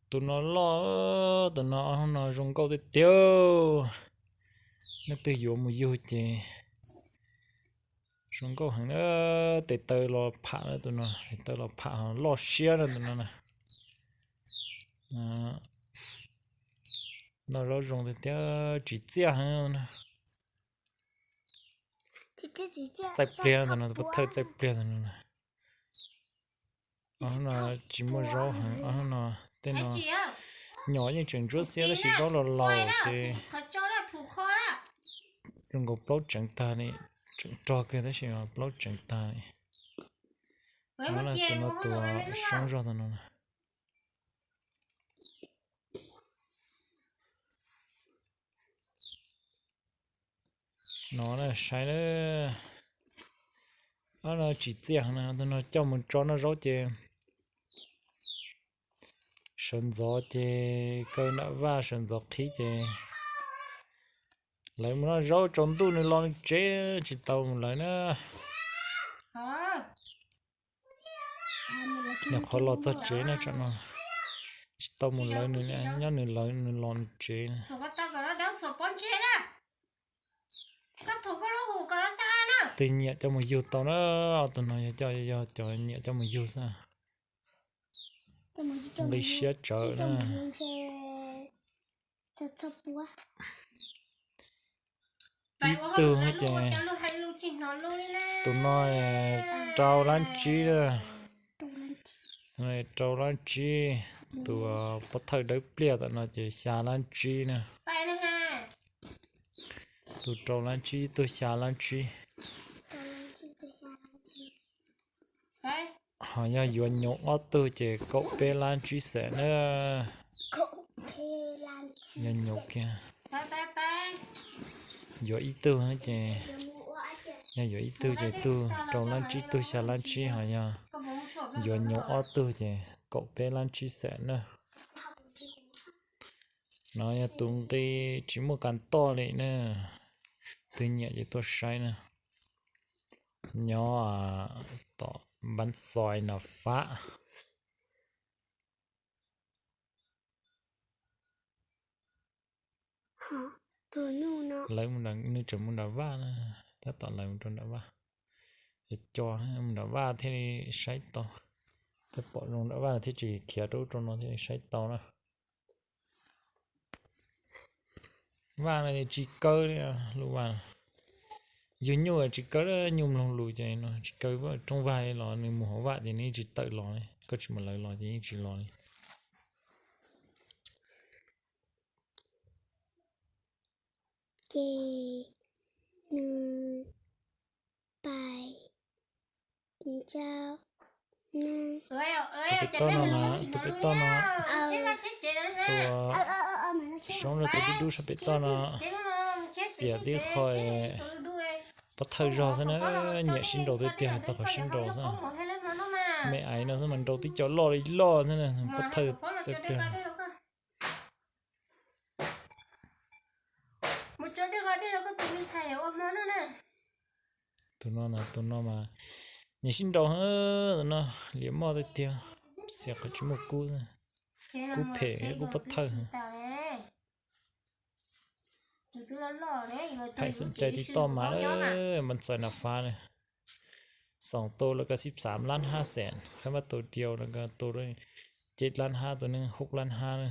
Tus no loj, tus no ob hnub no zoo nkauj tiag tiag. Leej twg yuav mus yug ces zoo nkauj heev na. Tes taw los pham na tus no, tes taw los pham ho loj siab na tus no na. Noj zaub zoo tiag tiag, tsis txiaj heev na. Txaij pliag tus no, tus pov thawj txaij pliag tus no na. Ob hnub no tsis muaj zaub heev, ob hnub no tej no nyom yeej tseem ntsuab xiab tab sis zaub los laus ces zoo nkaus plaub tseev tag li, tseem rog kawg tab sis plaub tseev tag li. No na tus no tus soob zog tus no na. No na saib na, ob no tsis txiaj heev na, tus no coj mus tso noj zaub ces sawv ntxov ces kaw nram vaj, sawv ntxov qhib ces lawv mus noj zaub tsaus ntuj nws los nws tsev tsis tau mus lawv na. Nws qhov los txog tsev na tsam no tsis tau mus lawv nws, nyob nws lawv nws los nws tsev. Twg nyiam coj mus yug tau na, tus no yog coj, yog cov nyiam coj mus yug xwb. Nqi siab tsawv na. Ib tug ces tus no rau lab tsib na. Rau lab tsib, tus pov thawj dawb pliaj tom no ces xya lab tsib na. Tus rau lab tsib, tus xya lab tsib. Ho yog yuav nyob ob tug ces kaum peb lab tsib xees na. Yog nyob kiag, yuav ib tug ces, yog yuav ib tug ces tus rau lab tsib tus xya lab tsib, ho yog yuav nyob ob tug ces kaum peb lab tsib xees na. No yog tus nqi tsis muaj kas toj li na. Twg nyiam ces tuaj saib na. Nyob tom Npab Xoi Nas Fab. Lawv, nws tseem mus nram vaj na, tab tom lawv mus rau nram vaj. Cov co mus nram vaj thiaj li saib tau, thiaj pom zoo nram vaj thiaj tsis khiav rau ub rau no thiaj li saib tau na. Vaj no tsis kaw li, lub vaj, yug nyuj tsis kaw, nyuj mloog lus ces no tsis kaw, rooj vag los nws mus hauv vaj ces nws yeej tsis tawm los li, koj tsis mus lawv los ces yeej tsis los li. Ces nws pais tus pem toj no, tus pem toj no, tus soob rau tus dub dub sab pem toj no, xiam tib qho pov thawj zog xwb na, nyiam sib nraus tiag tiag txog qhov sib nraus xwb. Me aiv no xwb mas nraus tib co loj li loj xwb na, pov thawj txawj pliag. Tus no, tus no mas nyiam sib nraus, tus no liam moj tiag tiag, xiam qhov tsis muaj kub, kub phem thiab kub pov thawj. Thaim xom cai tib toj mas Npab Xoi Nas Fab na, xoom tau lawv ko xib xaam lab hab xees, khab npab tau diau lawv ko tau ceb lab hab, tau neeg hub lab hab na.